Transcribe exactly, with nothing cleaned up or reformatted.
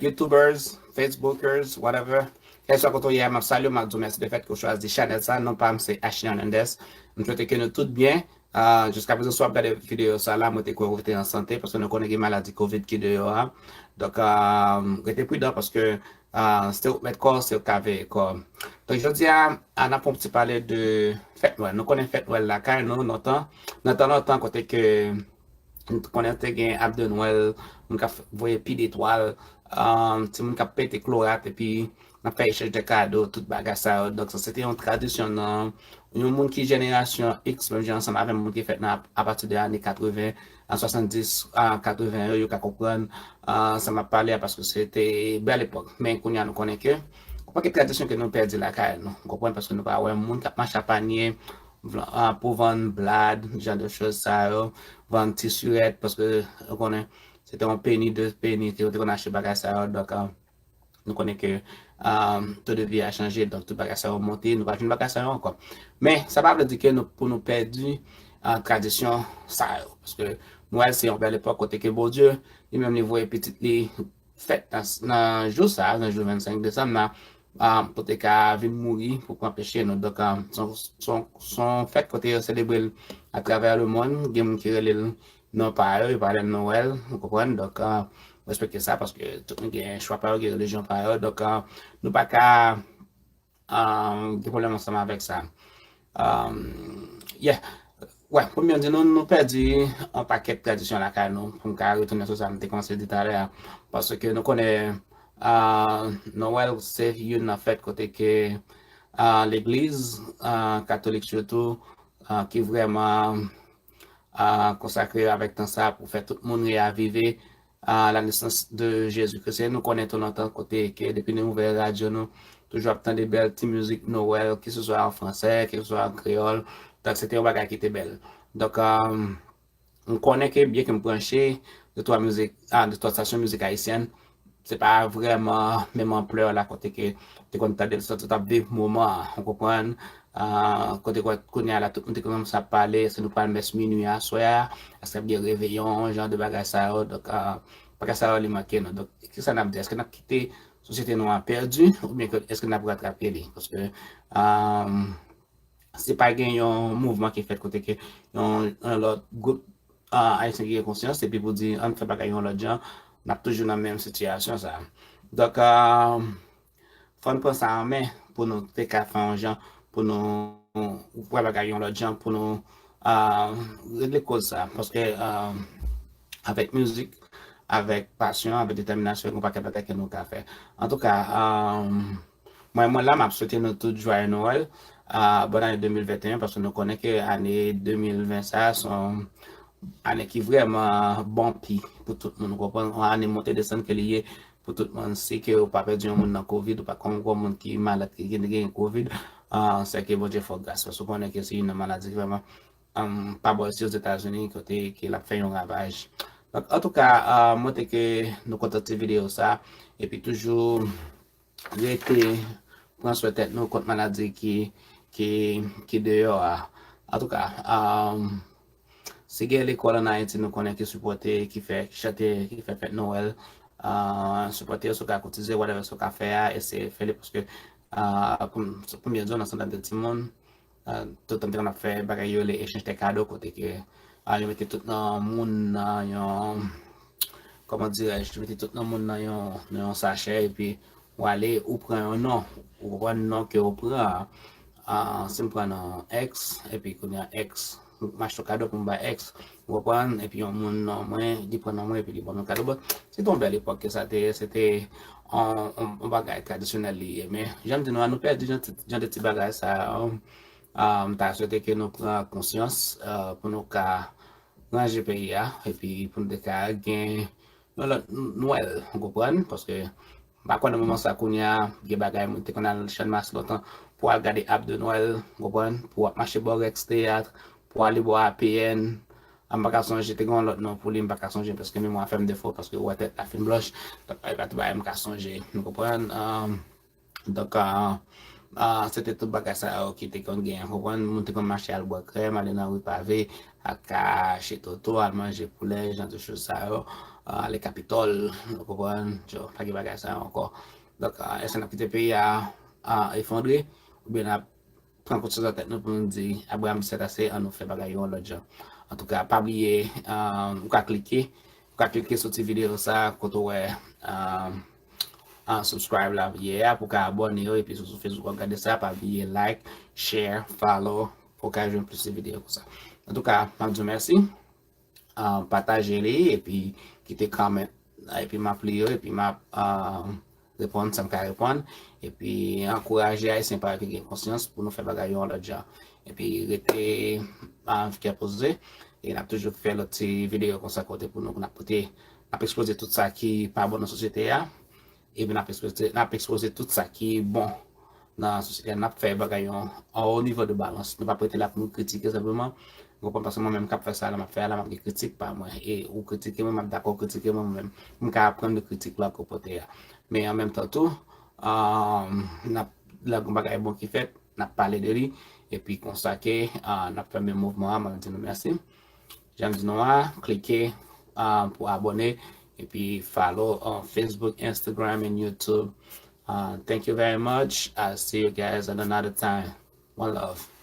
YouTubers, Facebookers, whatever. Kèlkeswa kote w ye a, m ap salye w, m ap di w mèsi de fèt ke w chwazi chanèl sa. Non pa m se Ashley Hernandez. M swete ke nou tout byen. Ah, jiska prezan, si w ap gade videyo sa la, mwen te kwè w te an sante, paske nou konnen gen maladi covid ki deyò a. Donk, ah, rete pridan, paske, ah, se ou k mèt kò w, se ou k ka veye kò w. Donk, jodi a, ah, n ap fè yon ti pale de fèt Nwèl. Nou konnen fèt Nwèl lakay nou, lontan, nan tan lontan, kote ke konnen te gen ab de Nwèl, moun k ap voye pil etwal, um, timoun k ap pete klorat, epi n ap fè echanj de kado, tout bagay sa yo. Donk, sa se te yon tradisyon nan yon moun ki jenerasyon X, menm jan ansanm avè m, moun ki fèt nan apati de ane katreven, an swasanndis, an katreven yo, yo ka konprann, uh, sa m ap pale a, paske se te bèl epòk. Men kounye a, nou konnen ke yon pakèt tradisyon ke nou pèdi lakay nou, ou konprann, paske nou pa wè moun k ap mache a panye, vla- ah, pou vann blad, jan de choz sa yo, vann ti sirèt, paske, ou konnen, se te yon peni, de peni, ke yo te konn achte bagay sa yo, donk, ah, nou konnen ke, ah, to de vi a chanje, donk tout bagay sa yo monte, nou pa jwenn bagay sa yo ankò. Men, sa pa vle di ke nou, pou nou pèdi, ah, tradisyon sa yo, paske Nwèl se yon bèl epòk kote ke Bondye, li menm li voye pitit li fèt nan, nan jou sa, nan jou vennsenk desanm nan, ah, pou te ka vin mouri, pou pran peche nou. Donk, ah, se yon, se yon, se yon fèt kote yo selebre l atravè lemonn. Gen moun ki rele l non pa yo, yo pa rele l Nwèl, ou konprann? Donk, ah, respekte sa, paske tout moun gen chwa pa yo, gen relijyon pa yo. Donk, ah, nou pa ka um, gen pwoblèm ansanm avèk sa. Um, yeah. Wè, pou m byen di nou, nou pèdi yon pakèt tradisyon lakay nou. Pou m ka retounen sou sa m te kòmanse di talè a. Paske nou konnen, uh, Nwèl se youn nan fèt kote ke, uh, legliz, uh, katolik sitou, uh, ki vrèman, uh, konsakre avèk tan sa pou fè tout moun reavive, ah, la naissance de Jésus-Christ. E nou konnen tou lontan kote ke depi nou ouvè radyo nou, toujou ap tande bèl ti mizik Nwèl, ke se swa an fransè, ke se swa an kreyòl. Donk, se te yon bagay ki te bèl. Donk, ah, m konnen ke byen ke m branche de twa mizik, ah, de twa stasyon mizik ayisyèn, se pa vrèman menm anplè la kote ke te konn tande l, se tout ap viv moman an, ou konprann? Ah, kote kwa- kounye a la, tout moun te kòmanse ap pale, èske nou pral mès minui aswè a, èske ap gen reveyon, jan de bagay sa yo. Donk, ah, bagay sa yo, li manke nou. Donk, kisa n ap di? Èske n ap kite sosyete nou an pèdi, oubyen ke èske n ap ratrape li? Paske, ah, si pa gen yon mouvman ki fèt kote ke yon, yon lòt gwoup, ah, ayisyen ki gen konsyans, epi pou di, ann fè bagay yon lòt jan, n ap toujou nan menm sitiyasyon sa. Donk, ah, fò n pran sa an men pou nou te ka fè yon jan, pou nou wè bagay yon lòt jan, pou nou, ah, regle koz sa. Paske, ah, avèk mizik, avèk pasyon, avèk detèminasyon, gen yon pakèt bagay ke nou ka fè. Antouka, ah, mwen, mwen la, m ap swete nou tout jwaye Nwèl, ah, bòn ane de mil venteyen, paske nou konnen ke ane de mil ven sa, se yon ane ki vrèman bonpi pou tout moun, ou konprann? Yon ane monte desann ke li ye pou tout moun. Si ke ou pa pèdi yon moun nan covid, ou pa konn yon moun ki malad, ki gen, gen covid, ah, se ke Bondye fè w gras. Paske ou konnen ke se youn nan maladi ki vrèman, um, pa bò isi Ozetazini, kote ke l ap fè yon ravaj. Donk, antouka, ah, mwen te ke nou kontan ti videyo sa, epi toujou rete pran swen tèt nou kont maladi ki, ki, ki deyò a. Antouka, um, si gen lekòl ann Ayiti, nou konnen ki sipòte, ki fè, ki chante, ki fè fèt Nwèl, ah, sipòte yo, si w ka kotize, whatever, si w ka fè a, eseye fè li, paske, ah, pou m, pou m byen di w, nan santèn de timoun, ah, tout tan m te konn ap fè bagay yo rele echanj de kado, kote ke, ah, yo mete tout nan moun nan yon, kòman dirèj, yo mete tout nan moun nan yon, nan yon sachè, epi ou ale, ou pran yon non, ou pran non ke ou pran, ah, si m pran non X, epi kounye a X, m achte yon kado pou m bay X, ou konprann, epi yon moun non mwen, li pran non mwen, epi li ban m yon kado. Bon, se te yon bèl epòk ke sa te ye, se te yon, yon, yon bagay tradisyonèl li ye. Men, jan m di nou an, nou pèdi jan, jan de ti bagay sa yo. Ah, m ta swete ke nou pran konsyans, ah, pou nou ka ranje peyi a, epi pou nou te ka gen yon lòt Nwèl, ou konprann? Paske m pa kwè nan moman sa kounye a, gen bagay moun te konn al Channmas lontan, pou al gade ab de Nwèl, ou konprann? Pou w ap mache bò Rex Teyat, pou w ale bò A P N, ah, m pa ka sonje, te gen yon lòt non pou li, m pa ka sonje, paske memwa fè m defo, paske ou wè tèt la fin blanch, donk, e pa tout bagay m ka sonje, ou konprann? Ah, Donk, ah, ah, se te tout bagay sa yo ki te konn genyen, konprann? Moun te konn mache al bwè krèm, ale nan ri pave, al ka achte toto, al manje poulè, jan de choz sa yo. ah, le Capitole, nou konprann, yo, pa gen bagay sa yo ankò. Donk, ah, èske n ap kite peyi a, ah, efondre, oubyen n ap pran konsyans nan tèt nou pou nou di, Abraham, sèt ase, ann nou fè bagay yo yon lòt jan. Antouka, pa bliye, ah, ou ka klike, ou ka klike sou ti videyo sa, kote w wè, ah, ah, subscribe la ye a, pou w ka abòne yo, epi sou, sou Facebook w ap gade sa, pa bliye like, share, follow, pou w ka jwenn plis de videyo konsa. Antouka, m ap di w mèsi. Ah, pataje li, epi kite comment, epi m ap li yo, epi m ap, ah, reponn sa m ka reponn, epi ankouraje Ayisyen pa yo ki gen konsyans pou nou fè bagay yo yon lòt jan. Epi rete, ah, kè poze, e n ap toujou fè lòt ti videyo konsa kote pou nou, n ap pote, n ap ekspoze tout sa ki pa bon nan sosyete a, epi n ap ekspoze, n ap ekspoze tout sa ki bon nan sosyete a, n ap fè bagay yo o nivo de balans. Nou p ap rete la pou nou kritike senpleman. Ou konprann, paske mwen menm k ap fè sa la, m ap fè a la, m ap gen kritik pa mwen. E ou kritike mwen, m ap dakò kritike mwen menm. M ka aprann de kritik lòt kote a. Men an menm tan tou, ah, n ap, lè gon bagay bon ki fèt, n ap pale de li. Epi konsa ke, ah, n ap fèmen mouvman an, m ap di nou mèsi. Jan m di nou a, klike, ah, pou abòne. Epi follow on Facebook, Instagram, and YouTube. Ah, thank you very much. I'll see you guys at another time. One love.